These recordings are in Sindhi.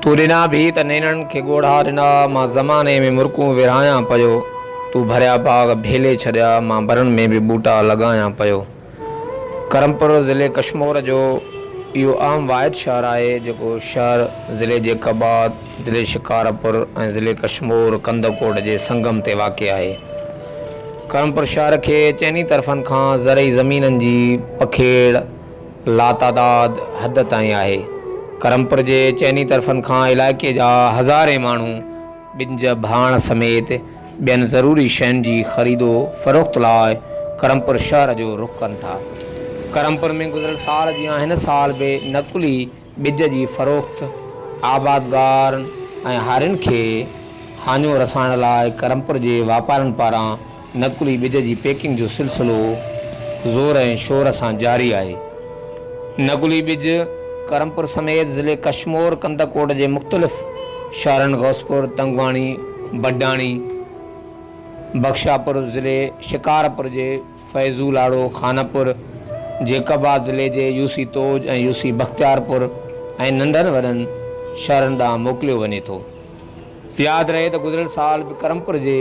تو ڏنا ڀي ته نيڻن کي ڳوڙها ڏنا، مان زماني ۾ مرڪون ورهايان پيو. تو ڀريا باغ ڀيلي ڇڏيا، مان برن ۾ به ٻوٽا لڳايان پيو. ڪرمپور ضلعي ڪشمور جو اهو اهم واحد شهر آهي، جيڪو شهر ضلعي جيڪب آباد، ضلعي شڪارپور ۽ ضلعي ڪشمور ڪنڌڪوٽ جي سنگم تي واقع آهي. ڪرمپور شهر کي چئني طرفن کان زرعي زمينن جي پکيڙ لاتعداد حد تائين آهي. ڪرمپور جي چئني طرفن کان علائقي جا هزارين ماڻهو ٻج، ڀاڻ سميت ٻين ضروري شين جي خريد و فروخت لاء ڪرمپور شهر جو رخ ڪن ٿا. ڪرمپور ۾ گذريل سال جيان هن سال به نقلي ٻج جي فروخت آبادگارن ۽ هارين کي هاڃو رسائڻ لاء ڪرمپور جي واپارين پاران نقلي ٻج جي پيڪنگ جو سلسلو زور ۽ شور سان جاري آهي. نقلي ٻج ڪرمپور سميت ضلعي ڪشمور ڪنڌڪوٽ جي مختلف شهرن غوثپور، تنگواڻي، بڊاڻي، بخشاپور، ضلعي شڪارپور جي فيضو لاڙو، خانپور، جيڪب آباد ضلعي جي يوسي توج ۽ يوسي بختيارپور ۽ ننڍن وڏن شهرن ڏانهن موڪليو وڃي ٿو. ياد رهي ته گذريل سال به ڪرمپور جي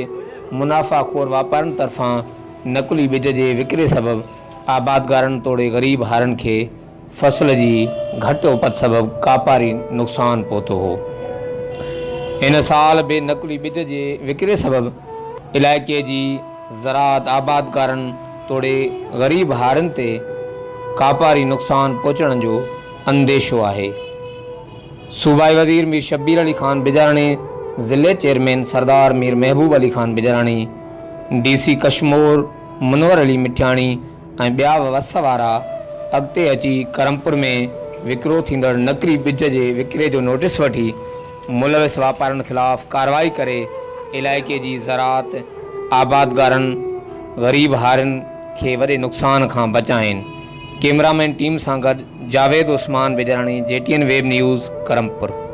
منافع خور واپارين طرفان نقلي ٻج جي وڪري سبب آبادگارن توڙي غريب هارين کي فصل جي گهٽ اپت سبب ڪاپاري نقصان پهتو هو. هن سال به نقلي ٻج جي وڪري سبب علائقي جي زراعت آبادگارن توڙي غريب هارين تي ڪاپاري نقصان پهچڻ جو انديشو آهي. صوبائي وزير مير شبير علي خان بجاراڻي، ضلعي chairman Sardar Mir Mehboob Ali Khan Bijarani, D C Kashmore Munawar Ali Mithiani ۽ ٻيا وس وارا اڳتي اچي ڪرمپور ۾ وڪرو ٿيندڙ نقلي ٻج جي وڪري جو نوٽيس وٺي ملوث واپارين خلاف ڪارروائي ڪري علائقي جي زراعت آبادگارن غريب هارين کي وڏي نقصان کان بچائين ڪيمرا مين ٽيم سان گڏ Javed Usman Bijarani G T N web news Karampur.